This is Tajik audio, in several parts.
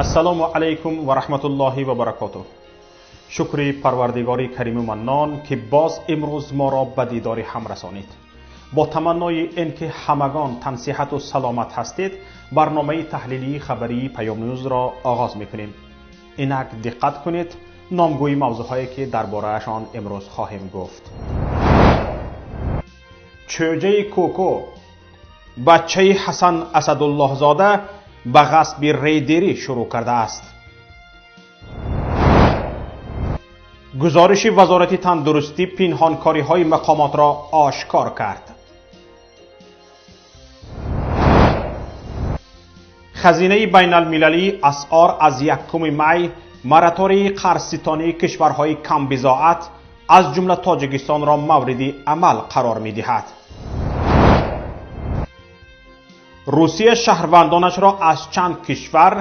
Ассалому алайкум ва раҳматуллоҳи ва баракотуҳ. Шукри Парвардигори Кариму Маннон, ки боз имрӯз моро ба дидори ҳам расонид. Бо таманнои ин ки ҳамагон тансиҳату саломат ҳастед, барномаи таҳлилии хабарии Паём Ньюзро оғоз мекунем. Инак диққат кунед номгӯи мавзӯъҳое, ки дар бораашон имрӯз хоҳем гуфт. Чӯҷаи Кӯкӯ, бачаи Ҳасан Асадуллоҳзода ба ғасби рейдерӣ шурӯъ кардааст. Гузориши Вазорати тандурустӣ пинҳонкориҳои мақомотро ошкор кард. Хазинаи байналмилалии асъор аз 1 май моратории қарзситонии кишварҳои камбизоат, аз ҷумла Тоҷикистонро мавриди амал қарор медиҳад. Русия шаҳрвандонашро аз чанд кишвар,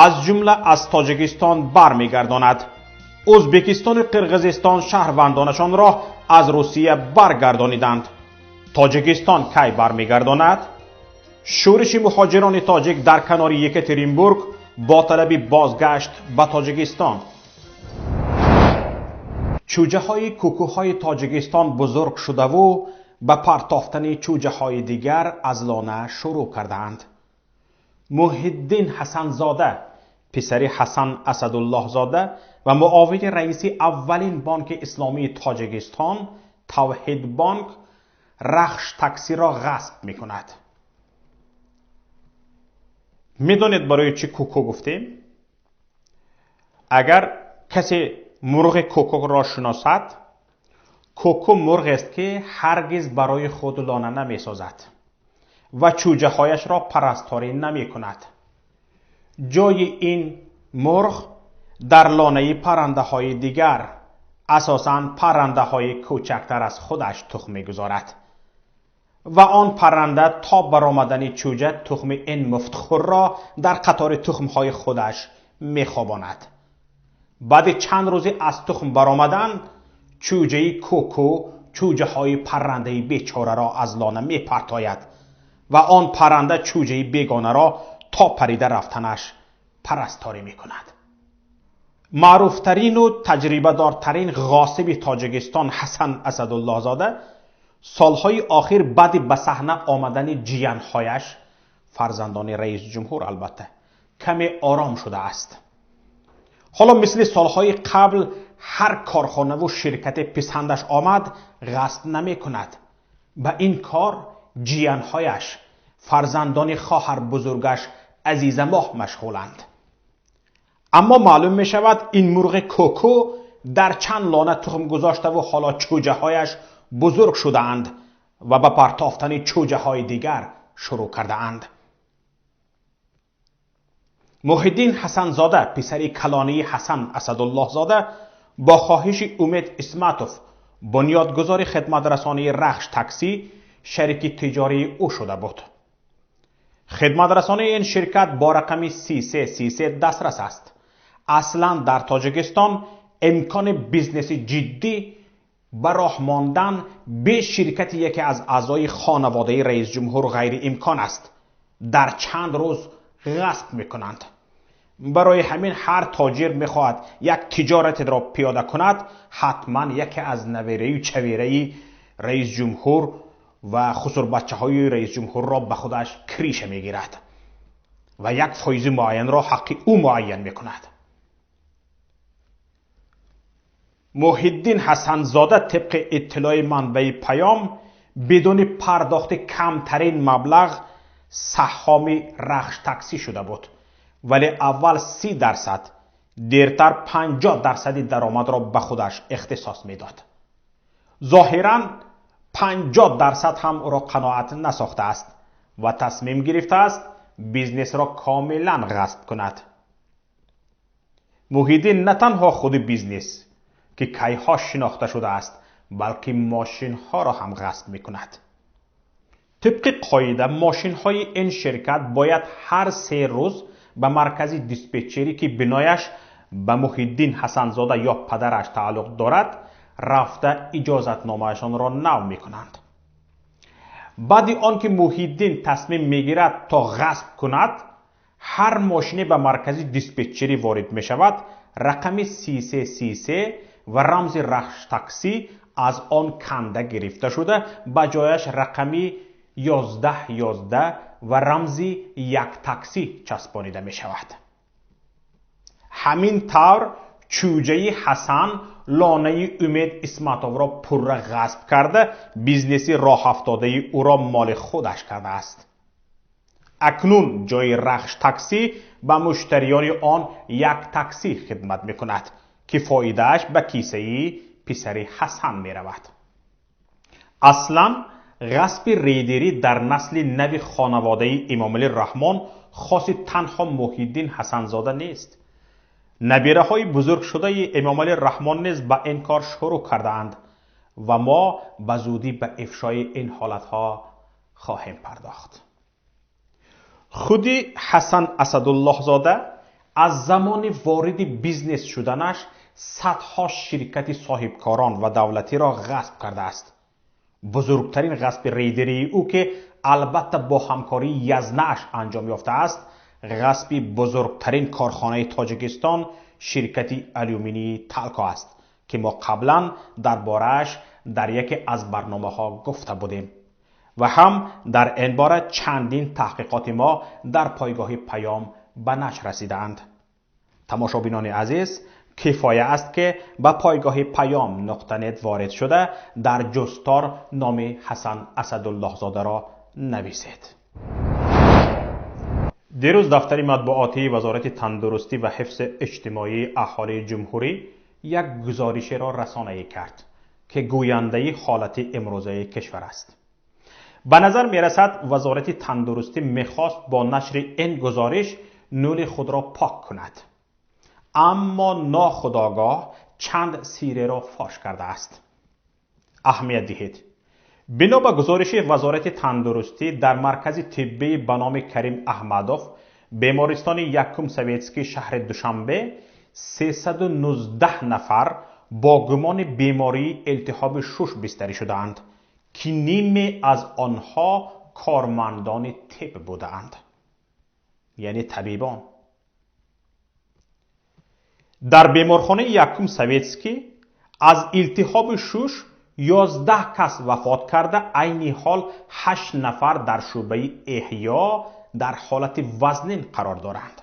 аз ҷумла аз Тоҷикистон бармегардонад. Ӯзбекистону Қирғизистон шаҳрвандонашонро аз Русия баргардониданд. Тоҷикистон кай бармегардонад? Шӯриши муҳоҷирони тоҷик дар канори Екатеринбург бо талаби бозгашт ба Тоҷикистон. Чӯҷаҳои кӯкӯҳои Тоҷикистон бузург шудаву ба партофтани чӯҷаҳои дигар аз лона шурӯъ кардаанд. Муҳиддин Ҳасанзода, писари Ҳасан Асадуллоҳзода ва муовини раиси аввалин бонки исломии Тоҷикистон, Тавҳид бонк, Рахш таксиро ғасб мекунад. Медонед барои чӣ кӯкӯ гуфтем? Агар касе мурғи кӯкӯро шиносад, кӯкӯ мурғест, ки ҳаргиз барои худ лона намесозад ва чӯҷаҳояшро парасторӣ намекунад. Ҷои ин мурғ дар лонаи паррандаҳои дигар, асосан паррандаҳои кӯчактар аз худаш тухм мегузорад ва он парранда то баромадани чӯҷа тухми ин муфтхӯрро дар қатори тухмҳои худаш мехобонад. Баъди чанд рӯзи аз тухм баромадан, чӯҷаи кӯкӯ чӯҷаҳои паррандаи бечораро аз лона мепартояд ва он парранда чӯҷаи бегонаро то парида рафтанаш парасторӣ мекунад. Маъруфтарину таҷрибадортарин ғосиби Тоҷикистон Ҳасан Асадуллоҳзода солҳои охир баъди ба саҳна омадани ҷиянҳояш, фарзандони раисҷумҳур албатта, каме ором шудааст. Ҳоло мисли солҳои қабл ҳар корхонаву ширкате писандаш омад ғасб намекунад. Ба ин кор ҷиянҳояш, фарзандони хоҳар бузургаш Азизамоҳ машғуланд. Аммо маълум мешавад, ин мурғи кӯкӯ дар чанд лона тухм гузоштаву ҳоло чӯҷаҳояш бузург шудаанд ва ба партофтани чӯҷаҳои дигар шурӯъ кардаанд. Муҳиддин Ҳасанзода, писари калонии Ҳасан Асадуллоҳзода, бо хоҳиши Умед Исматов, бунёдгузори хидматрасонии Рахш таксӣ, шарики тиҷории ӯ шуда буд. Хидматрасонии ин ширкат бо рақами 3333 дастрас аст. Аслан дар Тоҷикистон имкони бизнеси ҷиддӣ ба роҳ мондан бе ширкати яке аз аъзои хонаводаи раисҷумҳур ғайриимкон аст. Дар чанд рӯз ғасб мекунанд. Барои ҳамин ҳар тоҷир мехоҳад як тиҷоратеро пиёда кунад, ҳатман яке аз навераю чавераи раисҷумҳур ва хусурбачаҳои раисҷумҳурро ба худаш криша мегирад ва як фоизи муайянро ҳаққи ӯ муайян мекунад. Муҳиддин Ҳасанзода тибқи иттилои манбаи Паём бидуни пардохти камтарин маблағ саҳҳоми Рахш таксӣ шуда буд, вале аввал 30%, дертар 50% даромадро ба худаш ихтисос медод. Зоҳиран 50% ҳам ӯро қаноат насохтааст ва тасмим гирифтааст бизнесро комилан ғасб кунад. Муҳиддин на танҳо худи бизнес, ки кайҳо шинохта шудааст, балки мошинҳоро ҳам ғасб мекунад. Тибқи қоида мошинҳои ин ширкат бояд ҳар 3 рӯз ба маркази диспетчерӣ, ки бинояш ба Муҳиддин Ҳасанзода ё падараш тааллуқ дорад, рафта иҷозатномаашонро нав мекунанд. Баъди он ки Муҳиддин тасмим мегирад то ғасб кунад, Ҳар мошине ба маркази диспетчерӣ ворид мешавад, рақами 3333 ва рамзи Рахш таксӣ аз он канда гирифта шуда, ба ҷояш рақами 1111 ва рамзи як таксӣ часпонида мешавад. Ҳамин тавр чӯҷаи Ҳасан лонаи Умед Исматовро пурра ғасб карда, бизнеси роҳафтодаи ӯро моли худаш кардааст. Акнун ҷои Рахш таксӣ ба муштариёни он як таксӣ хидмат мекунад, ки фоидааш ба кисаи писари Ҳасан меравад. Аслан ғасби рейдерӣ дар насли нави хонаводаи Эмомалӣ Раҳмон хоси танҳо Муҳиддин Ҳасанзода нест. Набираҳои бузургшудаи Эмомалӣ Раҳмон низ ба ин кор шурӯъ кардаанд ва мо ба зудӣ ба ифшои ин ҳолатҳо хоҳем пардохт. Худи Ҳасан Асадуллоҳзода аз замони вориди бизнес шуданаш садҳо ширкати соҳибкорон ва давлатиро ғасб кардааст. Бузургтарин ғасби рейдерии ӯ, ки албатта бо ҳамкории язнааш анҷом ёфтааст, ғасби бузургтарин корхонаи Тоҷикистон, ширкати алюминии Талко аст, ки мо қаблан дар борааш дар яке аз барномаҳо гуфта будем ва ҳам дар ин бора чандин таҳқиқоти мо дар пойгоҳи Паём ба нашр расидаанд. Тамошобинони азиз, кифоя аст, ки ба пойгоҳи Паём нуқта нет ворид шуда, дар ҷустор номи Ҳасан Асадуллоҳзодаро нависед. Дирӯз дафтари матбуотии Вазорати тандурустӣ ва ҳифзи иҷтимоии аҳолии ҷумҳурӣ як гузоришеро расонаӣ кард, ки гӯяндаи ҳолати имрӯзаи кишвар аст. Ба назар мерасад, Вазорати тандурустӣ мехост бо нашри ин гузориш нули худро пок кунад, аммо нохудогоҳ чанд сирреро фош кардааст. Аҳамият диҳед: бино ба гузориши Вазорати тандурустӣ, дар маркази тиббӣ ба номи Карим Аҳмадов, бемористони якум Советский шаҳри Душанбе, 319 нафар бо гумони бемории илтиҳоби шуш бистарӣ шудаанд, ки ниме аз онҳо кормандони тиб будаанд, яъне табибон. Дар беморхонаи якум Советский аз илтиҳоби шуш 11 кас вафот карда, айни ҳол ҳашт нафар дар шӯъбаи эҳё дар ҳолати вазнин қарор доранд.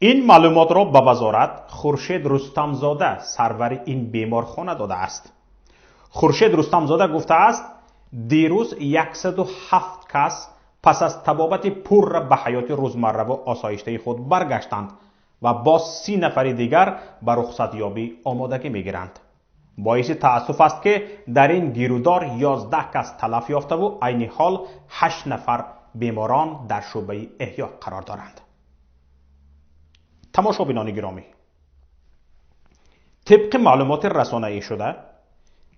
Ин маълумотро ба вазорат Хуршед Рустамзода, сарвари ин беморхона, додааст. Хуршед Рустамзода гуфтааст, дирӯз 107 кас пас аз табобати пурра ба ҳаёти рӯзмарраву осоиштаи худ баргаштанд ва боз 30 нафари дигар ба рухсатёбӣ омодагӣ мегиранд. Боиси таассуф аст, ки дар ин гирудор 11 кас талаф ёфтаву айни ҳол ҳашт нафар беморон дар шӯъбаи эҳё қарор доранд. Тамошобинони гиромӣ, тибқи маълумоти расонаӣ шуда,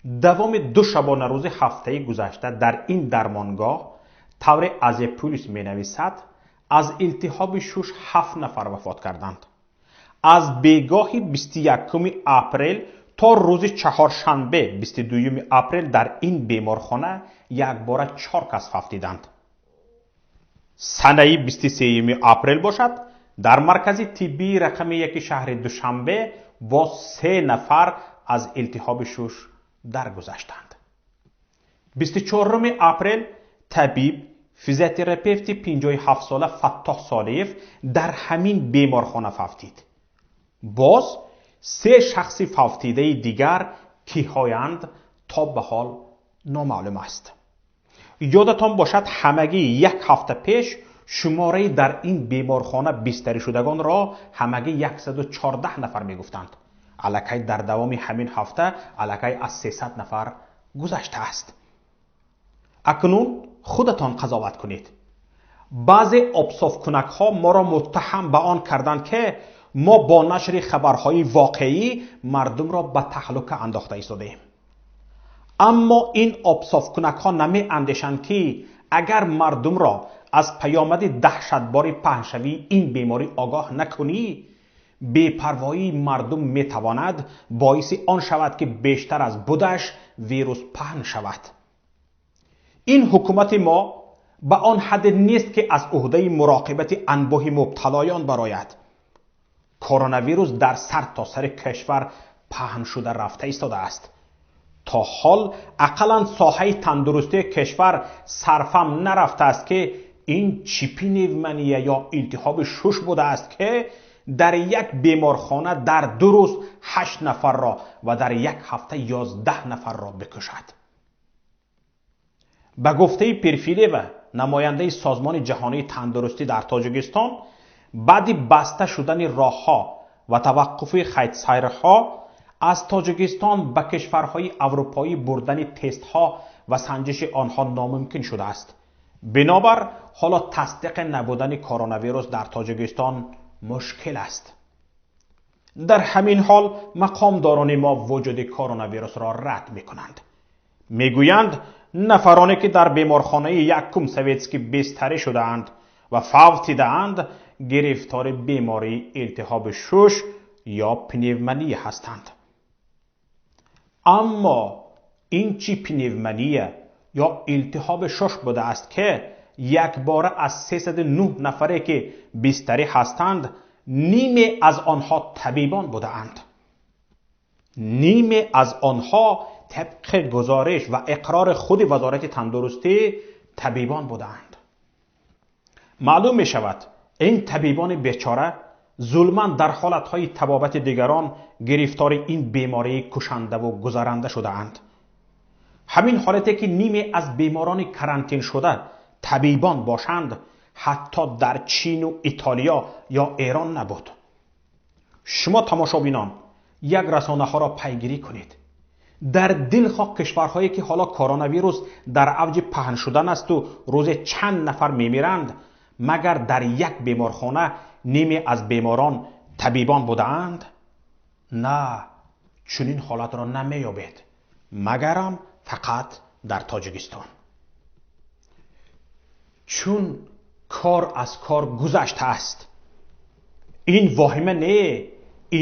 давоми 2 шабонарӯзи ҳафтаи гузашта дар ин дармонгоҳ, тавре Азия Плюс менависад, аз илтиҳоби шуш ҳафт нафар вафот карданд. Аз бегоҳи 21-уми апрел то рӯзи чаҳоршанбе, 22-юми апрел, дар ин беморхона якбора чор кас фавтиданд. Санаи 23-юми апрел бошад, дар маркази тиббии рақами яки шаҳри Душанбе боз се нафар аз илтиҳоби шуш даргузаштанд. 24-уми апрел табиб физиотерапевти 57-сола Фаттоҳ Солиев дар ҳамин беморхона фавтид. Боз се шахси фавтидаи дигар киҳоянд, то ба ҳол номаълум аст. Ёдатон бошад, ҳамагӣ як ҳафта пеш шумораи дар ин беморхона бистаришудагонро ҳамагӣ 114 нафар мегуфтанд. Аллакай дар давоми ҳамин ҳафта аллакай аз 300 нафар гузаштааст. Акнун худатон қазоват кунед. Баъзе обсофкунакҳо моро муттаҳам ба он карданд, ки мо бо нашри хабарҳои воқеӣ мардумро ба таҳлука андохта истодаем. Аммо ин обсофкунакҳо намеандешанд, ки агар мардумро аз паёмади даҳшатбори паҳншавии ин беморӣ огоҳ накунӣ, бепарвоии мардум метавонад боиси он шавад, ки бештар аз будаш вирус паҳн шавад. Ин ҳукумати мо Ба он ҳадде нест, ки аз уҳдаи муроқибати анбӯҳи мубталоён барояд. Коронавирус дар сар то сари кишвар паҳн шуда рафта истодааст. То ҳол ақаллан соҳаи тандурустии кишвар сарфам нарафтааст, ки ин чӣ пневмония ё илтиҳоби шуш будааст, ки дар як беморхона дар 2 рӯз 8 нафарро ва дар як ҳафта 11 нафарро бикушад. Ба гуфтаи Перфилева, намояндаи Созмони ҷаҳонии тандурустӣ дар Тоҷикистон, баъди баста шудани роҳҳо ва таваққуфи хайтсайрҳо аз Тоҷикистон ба кишварҳои аврупоӣ бурдани тестҳо ва санҷиши онҳо номумкин шудааст. Бинобар ҳоло тасдиқи набудани коронавирус дар Тоҷикистон мушкил аст. Дар ҳамин ҳол мақомдорони мо вуҷуди коронавирусро рад мекунанд. Мегӯянд нафароне ки дар беморхонаи якум советский бистарӣ шудаанд ва фавтидаанд, гирифтори бемории илтиҳоби шуш ё пневмония ҳастанд. Аммо ин чӣ пневмония ё илтиҳоби шуш будааст, ки якбора аз 309 нафаре ки бистарӣ ҳастанд, ниме аз онҳо табибон будаанд. Ниме аз онҳо тибқи гузориш ва иқрори худи Вазорати тандурустӣ табибон будаанд. Маълум мешавад, ин табибони бечора зулман дар ҳолатҳои табобати дигарон гирифтори ин бемории кушандаву гузаранда шудаанд. Ҳамин ҳолате ки ниме аз беморони карантин шуда табибон бошанд, ҳатто дар Чину Итолиё ё Эрон набуд. Шумо тамошобинон як расонаҳоро пайгирӣ кунед. Дар дилхоҳ кишварҳое ки ҳоло коронавирус дар авҷи паҳн шудан асту рӯзе чанд нафар мемиранд, магар дар як беморхона ниме аз беморон табибон будаанд? На, чунин ҳолатро намеёбед, магарам фақат дар Тоҷикистон. Чун кор аз кор гузаштааст, ин воҳима не,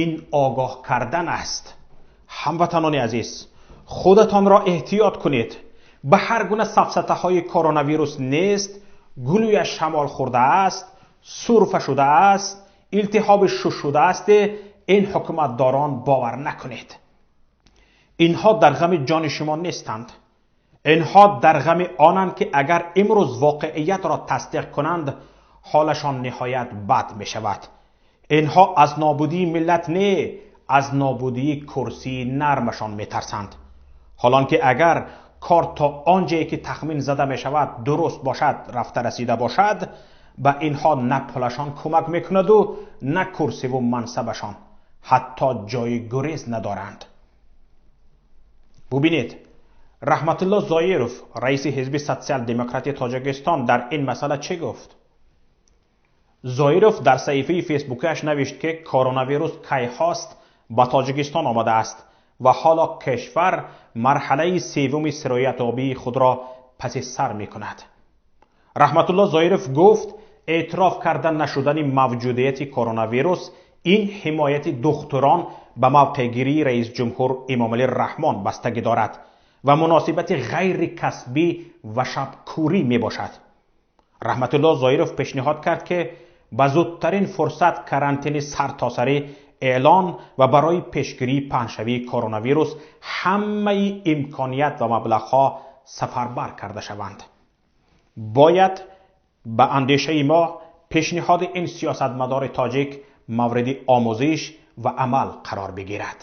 ин огоҳ кардан аст. Ҳамватанони азиз, худатонро эҳтиёт кунед. Ба ҳар гуна сафсатаҳои коронавирус нест, гулӯяш шамол хӯрдааст, сурфа шудааст, илтиҳоби шуш шудааст, ин ҳукуматдорон бовар накунед. Инҳо дар ғами ҷони шумо нестанд. Инҳо дар ғами онанд, ки агар имрӯз воқеиятро тасдиқ кунанд, ҳолашон ниҳоят бад мешавад. Инҳо аз нобудии миллат не, аз нобудии курсии нармашон метарсанд. ҳолон ки агар кор то он ҷое ки тахмин зада мешавад дуруст бошад, рафта расида бошад, ба инҳо на пулашон кӯмак мекунаду на курсиву мансабашон, ҳатто ҷои гурез надоранд. Бубинед, Раҳматулло Зоиров, раиси ҳизби социал-демократии Тоҷикистон, дар ин масъала чӣ гуфт? Зоиров дар саҳифаи фейсбукиаш навишт, ки коронавирус кайҳост ба Тоҷикистон омадааст ва ҳоло кишвар марҳалаи севуми сироятёбии худро паси сар мекунад. Раҳматулло Зоиров гуфт, эътироф карда нашудани мавҷудияти коронавирус ин ҳимояти духтурон ба мавқеъгирии раисҷумҳур Эмомалӣ Раҳмон бастагӣ дорад ва муносибати ғайрикасбӣ ва шабкӯрӣ мебошад. Раҳматулло Зоиров пешниҳод кард, ки ба зудтарин фурсат карантини сартосарӣ эълон ва барои пешгирии паҳншавии коронавирус ҳамаи имконият ва маблағҳо сафарбар карда шаванд. Бояд ба андешаи мо пешниҳоди ин сиёсатмадори тоҷик мавриди омӯзиш ва амал қарор бигирад.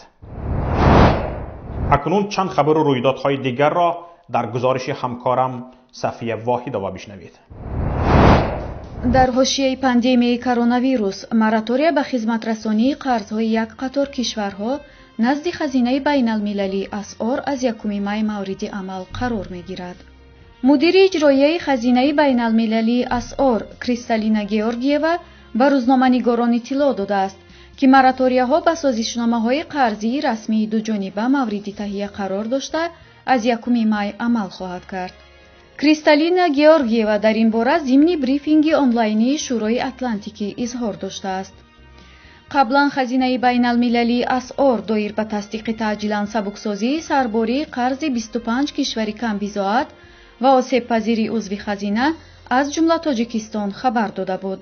Акнун чанд хабару рӯйдодҳои дигарро дар гузориши ҳамкорам Сафия Воҳидова бишнавед. Дар ҳошияи пандемияи коронавирус моратория ба хизматрасонии қарзҳои як қатор кишварҳо назди хазинаи байналмилалии асъор аз 1 май мавриди амал қарор мегирад. Мудири иҷроияи хазинаи байналмилалии асъор Кристалина Георгиева ба рӯзноманигорон иттилоъ додааст, ки мораторияҳо ба созишномаҳои қарзии расмии дуҷониба мавриди таҳия қарор дошта аз 1 май амал хоҳад кард. Кристалина Георгиева дар ин бора зимни брифинги онлайнии Шӯрои Атлантикӣ изҳор доштааст. Қаблан хазинаи байналмилалии асъор доир ба тасдиқи таъҷилан сабуксозии сарбории қарзи 25 кишвари камбизоат ва осебпазири узви хазина аз ҷумла Тоҷикистон хабар дода буд.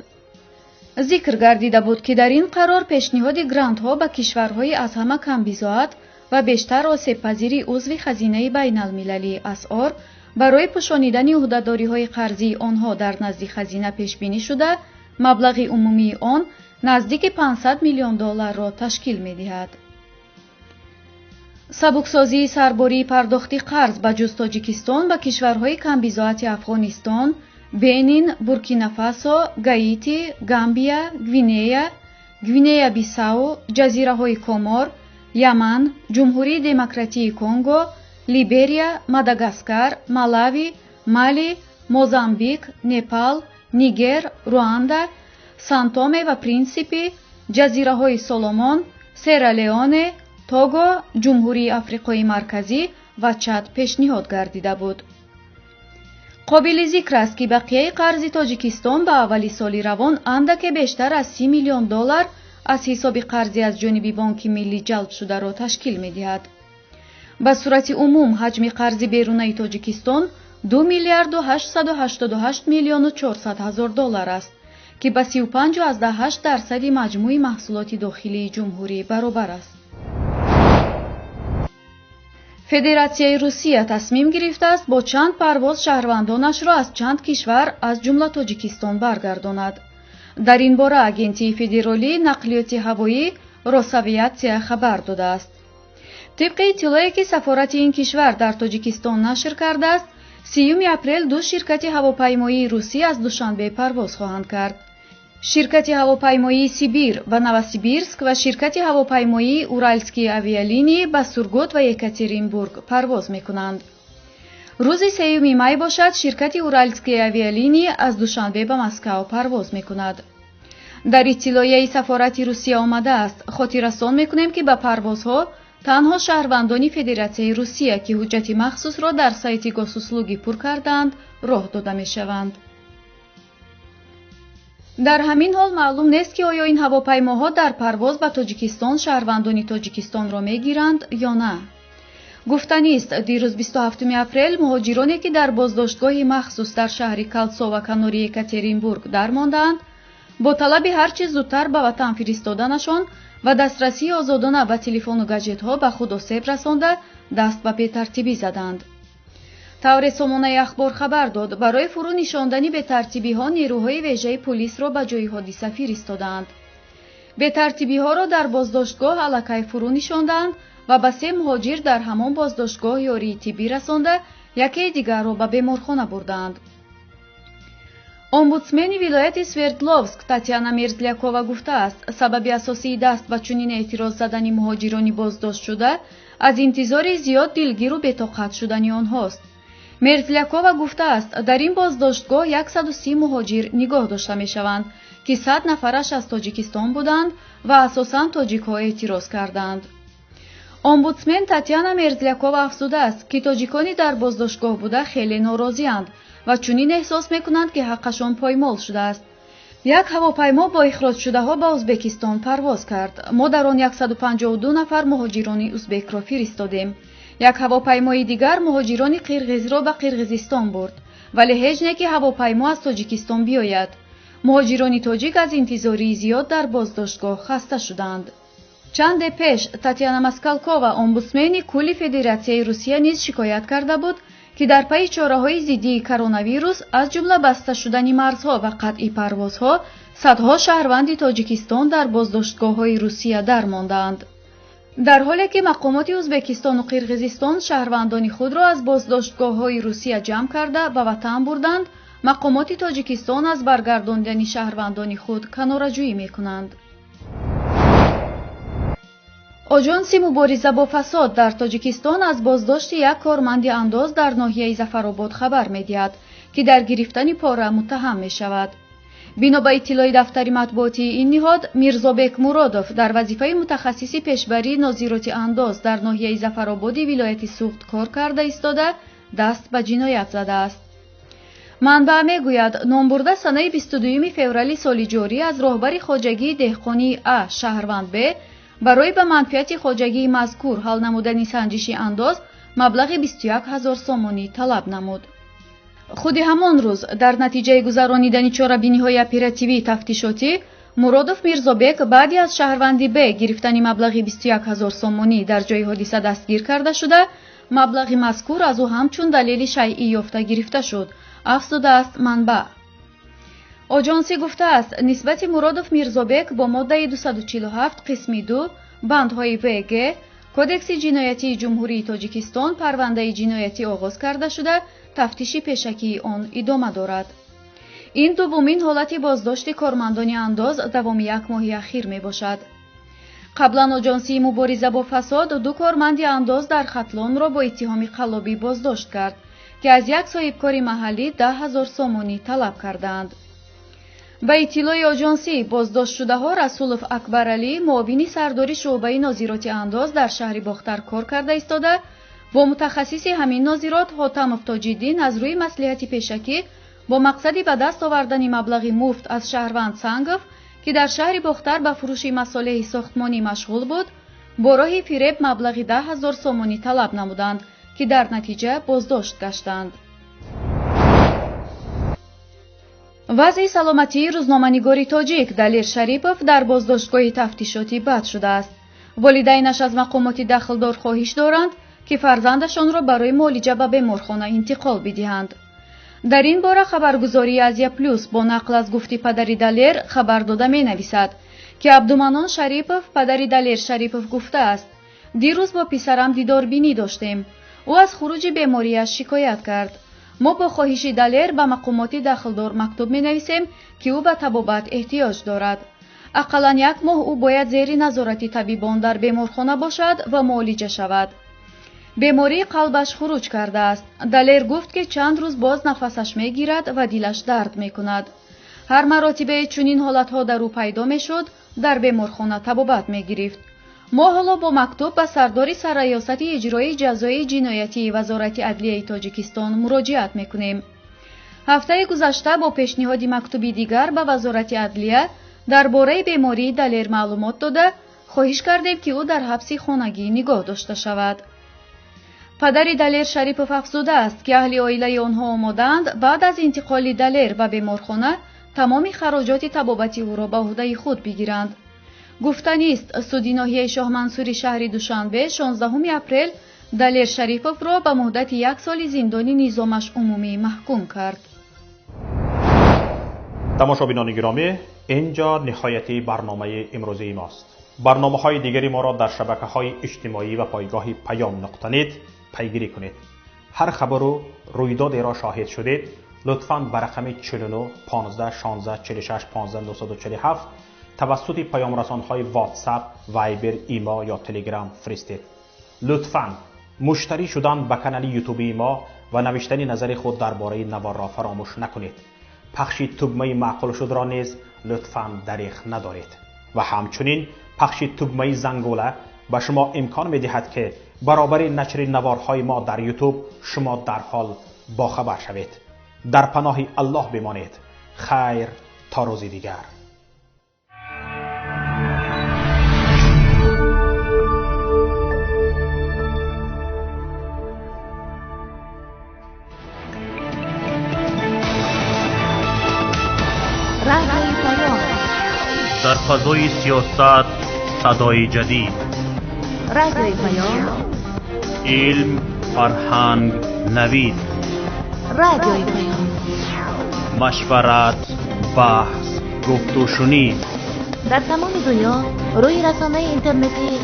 Зикр гардида буд, ки дар ин қарор пешниҳоди грантҳо ба кишварҳои аз ҳама камбизоат ва бештар осебпазири узви Хазинаи байналмилалии асъор барои пӯшонидани ӯҳдадориҳои қарзии онҳо дар назди хазина пешбинӣ шуда, маблағи умумии он наздики 500 миллион долларро ташкил медиҳад. Сабуксозии сарбории пардохти қарз ба ҷуз Тоҷикистон ба кишварҳои камбизоати Афғонистон, Бенин, Буркина-Фасо, Гаити, Гамбия, Гвинея, Гвинея-Бисау, ҷазираҳои Комор, Яман, Ҷумҳурии Демократии Конго, Либерия, Мадагаскар, Малави, Мали, Мозамбик, Непал, Нигер, Руанда, Сан-Томе ва Принсипи, ҷазираҳои Соломон, Сера-Леоне, Того, Ҷумҳурии Африқои Марказӣ ва Чад пешниҳод гардида буд. Қобили зикр аст, ки бақияи қарзи Тоҷикистон ба аввали соли равон андаке бештар аз 30 миллион доллар аз ҳисоби қарзи аз ҷониби Бонки Миллӣ ҷалбшударо ташкил медиҳад. Ба сурати умум ҳаҷми қарзи берунаи Тоҷикистон 2 миллиарду 888 миллиону 400 ҳазор доллар аст, ки ба 35,8% маҷмӯи маҳсулоти дохилии ҷумҳурӣ баробар аст. Федератсияи Русия тасмим гирифтааст бо чанд парвоз шаҳрвандонашро аз чанд кишвар, аз ҷумла Тоҷикистон, баргардонад. Дар ин бора Агентии федералии нақлиёти ҳавоӣ Росавиатсия хабар додааст. Тибқи иттилое, ки сафорати ин кишвар дар Тоҷикистон нашр кардааст, 30 апрел ду ширкати ҳавопаймоии русӣ аз Душанбе парвоз хоҳанд кард. Ширкати ҳавопаймоии Сибир ба Новосибирск ва ширкати ҳавопаймоии Уральские авиалинии ба Сургут ва Екатеринбург парвоз мекунанд. Рӯзи 3 май бошад, ширкати Уральские авиалинии аз Душанбе ба Москав парвоз мекунад. Дар иттилоияи сафорати Русия омадааст: хотиррасон мекунем, ки ба парвозҳо танҳо шаҳрвандони Федератсияи Русия, ки ҳуҷҷати махсусро дар сайти Госуслуги пур кардаанд, роҳ дода мешаванд. Дар ҳамин ҳол маълум нест, ки оё ин ҳавопаймоҳо дар парвоз ба Тоҷикистон шаҳрвандони Тоҷикистонро мегиранд ё на. Гуфтанист, дирӯз, 27 апрел, муҳоҷироне, ки дар боздоштгоҳи махсус дар шаҳри Калтсова канори Екатеринбург дармондаанд, бо талаби ҳар чӣ зудтар ба ватан фиристоданашон ва дастрасии озодона ба телефону гаджетҳо ба худ осеб расонда, даст ба бетартибӣ заданд. Тавре сомонаи Ахбор хабар дод, барои фурӯ нишондани бетартибиҳо нерӯҳои вежаи пулисро ба ҷои ҳодиса фиристодаанд. Бетартибиҳоро дар боздоштгоҳ аллакай фурӯ нишондаанд ва ба се муҳоҷир дар ҳамон боздоштгоҳ ёрии тиббӣ расонда, якеи дигарро ба беморхона бурдаанд. Омбудсмени вилояти Свердловск Татьяна Мерзлякова гуфтааст, сабаби асосии даст ба чунин эътироз задани муҳоҷирони боздоштшуда аз интизори зиёд дилгиру бетоқат шудани онҳост. Мерзлякова гуфтааст, дар ин боздоштгоҳ 130 муҳоҷир нигоҳ дошта мешаванд, ки 100 нафараш аз Тоҷикистон буданд ва асосан тоҷикҳо эътироз карданд. Омбудсмен Татьяна Мерзлякова афзудааст, ки тоҷикони дар боздоштгоҳ буда хеле норозианд ва чунин эҳсос мекунанд, ки ҳаққашон поймол шудааст. Як ҳавопаймо бо ихроҷшудаҳо ба Узбекистон парвоз кард. Мо дар он 152 нафар муҳоҷирони узбекро фиристодем. Як ҳавопаймои дигар муҳоҷирони қирғизро ба Қирғизистон бурд, вале ҳеҷ не ки ҳавопаймо аз Тоҷикистон биёяд. Муҳоҷирони тоҷик аз интизории зиёд дар боздоштгоҳ хаста шуданд. Чанде пеш Татьяна Москалкова, омбудсмени кулли Федератсияи Русия, низ шикоят карда буд, ки дар пайи чораҳои зиддии коронавирус, аз ҷумла баста шудани марзҳо ва қатъи парвозҳо, садҳо шаҳрванди Тоҷикистон дар боздоштгоҳҳои Русия дармондаанд. Дар ҳоле ки мақомоти Узбекистону Қирғизистон шаҳрвандони худро аз боздоштгоҳҳои Русия ҷамъ карда ба ватан бурданд, мақомоти Тоҷикистон аз баргардондани шаҳрвандони худ канораҷӯӣ мекунанд. Оҷонси мубориза бо фасод дар Тоҷикистон аз боздошти як корманди андоз дар ноҳияи Зафаробод хабар медиҳад, ки дар гирифтани пора муттаҳам мешавад. Бино ба иттилои дафтари матбуотии ин ниҳод, Мирзобек Муродов дар вазифаи мутахассиси пешбарии нозироти андоз дар ноҳияи Зафарободи вилояти Суғд кор карда истода, даст ба ҷиноят задааст. Манбаъ мегӯяд, номбурда санаи 22 феврали соли ҷорӣ аз роҳбари хоҷагии деҳқонии А шаҳрванд Б барои ба манфиати хоҷагии мазкур ҳал намудани санҷиши андоз маблағи 21 ҳазор сомонӣ талаб намуд. Худи ҳамон рӯз дар натиҷаи гузаронидани чорабиниҳои оперативии тафтишотӣ Муродов Мирзобек баъди аз шаҳрванди Б гирифтани маблағи 21 ҳазор сомонӣ дар ҷои ҳодиса дастгир карда шуда, маблағи мазкур аз ӯ ҳамчун далели шайъӣ ёфта гирифта шуд, афзудааст манбаъ. Оҷонсӣ гуфтааст, нисбати Муродов Мирзобек бо моддаи 247 қисми 2 бандҳои ВГ Кодекси ҷиноятии Ҷумҳурии Тоҷикистон парвандаи ҷиноятӣ оғоз карда шуда, тафтиши пешакии он идома дорад. Ин дуввумин ҳолати боздошти кормандони андоз давоми як моҳи ахир мебошад. Қаблан Оҷонсии мубориза бо фасод ду корманди андоз дар Хатлонро бо иттиҳоми қаллобӣ боздошт кард, ки аз як соҳибкори маҳаллӣ 10 ҳазор сомонӣ талаб кардаанд. Ба иттилои оҷонсӣ, боздоштшудаҳо Расулов Акбаралӣ, муовини сардори шӯъбаи нозироти андоз дар шаҳри Бохтар кор карда истода, бо мутахассиси ҳамин нозирот Ҳотамов Тоҷиддин аз рӯи маслиҳати пешакӣ бо мақсади ба даст овардани маблағи муфт аз шаҳрванд Сангов, ки дар шаҳри Бохтар ба фурӯши масолеҳи сохтмонӣ машғул буд, бо роҳи фиреб маблағи 10 ҳазор сомонӣ талаб намуданд, ки дар натиҷа боздошт гаштанд. Вазъи саломатии рӯзноманигори тоҷик Далер Шарипов дар боздоштгоҳи тафтишотӣ бад шудааст. Волидайнаш аз мақомоти дахлдор хоҳиш доранд, ки фарзандашонро барои муолиҷа ба беморхона интиқол бидиҳанд. Дар ин бора хабаргузории Азия Плюс бо нақл аз гуфти падари Далер хабар дода менависад, ки Абдуманон Шарипов, падари Далер Шарипов гуфтааст: дирӯз бо писарам дидорбинӣ доштем. Ӯ аз хуруҷи бемориаш шикоят кард. Мо бо хоҳиши Далер ба мақомоти дахлдор мактуб менависем, ки ӯ ба табобат эҳтиёҷ дорад. Ақаллан як моҳ ӯ бояд зери назорати табибон дар беморхона бошад ва муолиҷа шавад. Бемории қалбаш хуруҷ кардааст. Далер гуфт, ки чанд рӯз боз нафасаш мегирад ва дилаш дард мекунад. Ҳар маротибае чунин ҳолатҳо дар ӯ пайдо мешуд, дар беморхона табобат мегирифт. Мо ҳоло бо мактуб ба сардори сарраёсати иҷроии ҷазои ҷиноятии Вазорати адлияи Тоҷикистон муроҷиат мекунем. Ҳафтаи гузашта бо пешниҳоди мактуби дигар ба Вазорати адлия дар бораи бемории Далер маълумот дода, хоҳиш кардем, ки ӯ дар ҳабси хонагӣ нигоҳ дошта шавад. Падари Далер Шарипов афзудааст, ки аҳли оилаи онҳо омодаанд баъд аз интиқоли Далер ба беморхона тамоми хароҷоти табобати ӯро ба ӯҳдаи худ бигиранд. Гуфтанист, суди ноҳияи Шоҳмансури шаҳри Душанбе 16 апрел Далер Шариповро ба муҳдати як соли зиндони низомаш умумӣ маҳкум кард. Тамошобинони гиромӣ, инҷо ниҳояти барномаи имрӯзии мост. Барномаҳои дигари моро дар шабакаҳои иҷтимоӣ ва пойгоҳи паём нуқта нет пайгирӣ кунед. Ҳар хабару рӯйдодеро шоҳид шудед, лутфан ба рақами 49 15 16 46 15 947 тавассути паёмрасонҳои WhatsApp, Viber, Имо ё Telegram фиристед. Лутфан муштарӣ шудан ба канали ютубии мо ва навиштани назари худ дар бораи наворро фаромӯш накунед. Пахши тугмаи маъқул шудро низ лутфан дариғ надоред ва ҳамчунин пахши тугмаи зангула ба шумо имкон медиҳад, ки баробари нашри наворҳои мо дар ютуб шумо дарҳол бохабар шавед. Дар паноҳи Аллоҳ бимонед. Хайр то рӯзи дигар. Дар фазои сиёсат садои ҷадид, Радиои Паём, илм, фарҳанг, навид, Радиои Паём, машварат, баҳс, гуфтушунид. Дар тамоми дунё рӯи расонаи интернетии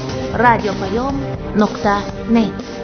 радиопаём нуқта нет.